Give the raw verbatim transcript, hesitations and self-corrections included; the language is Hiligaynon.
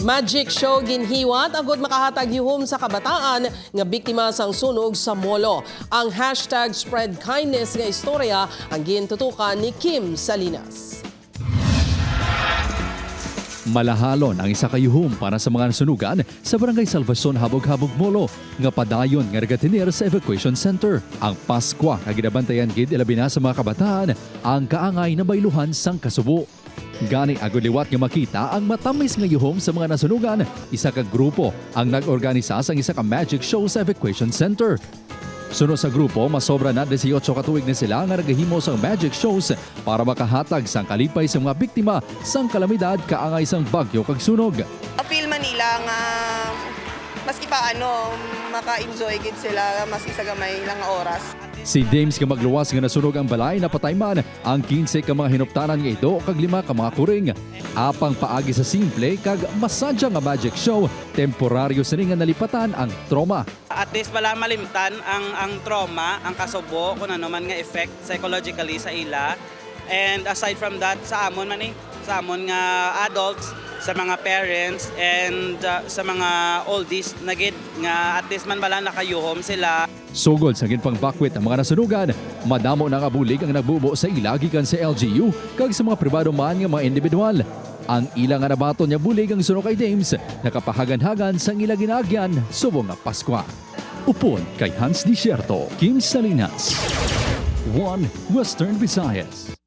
Magic show ginhiwat agud makahatag yuhom sa kabataan nga biktima sang sunog sa Molo. Ang hashtag spread kindness nga istorya ang gintutukan ni Kim Salinas. Malahalon ang isa ka yuhom para sa mga nasunugan sa Barangay Salvacion, Habog-Habog, Molo, nga padayon nga nagatener sa evacuation center. Ang Paskwa nga ginabantayan gid, ilabi na sa mga kabataan, ang kaangay nabayluhan sang kasubo. Gani, agud liwat nga makita ang matamis nga yuhom sa mga nasunugan, isa ka grupo ang nag-organisa sang isa ka magic show sa evacuation center. Suno sa grupo, masobra na dieciocho ka tuig na sila nga nagahimo sang magic shows para makahatag sang kalipay sa mga biktima sang kalamidad kaangay sang bagyo kag sunog. Apil man nila nga maski paano maka-enjoy gid sila maski sa gamay lang nga oras. Si Dames nga magluwas nga nasunog ang balay, napatay man ang quince ka mga hinuptanan nga ido kag lima ka mga kuring. Apang paagi sa simple kag masadya nga magic show, temporaryo sini nga nalipatan ang trauma. At least wala malimtan ang ang trauma, ang kasubo, kung ano man nga effect psychologically sa ila. And aside from that, sa amon man eh, sa amon nga adults, sa mga parents, and uh, sa mga oldies na gid nga at least man bala nakayuhom sila. Sugod sa ginpangbakwit ang mga nasunugan, madamo na nga bulig ang nagbubo sa ila gikan sa L G U kag sa mga pribado man nga mga individual. Ang ila nga nabaton nga bulig ang suno kay Dames nakapahaganhagan sang ila ginaagyan subong nga Paskwa. Upod kay Hans Desierto, Kim Salinas, One Western Visayas.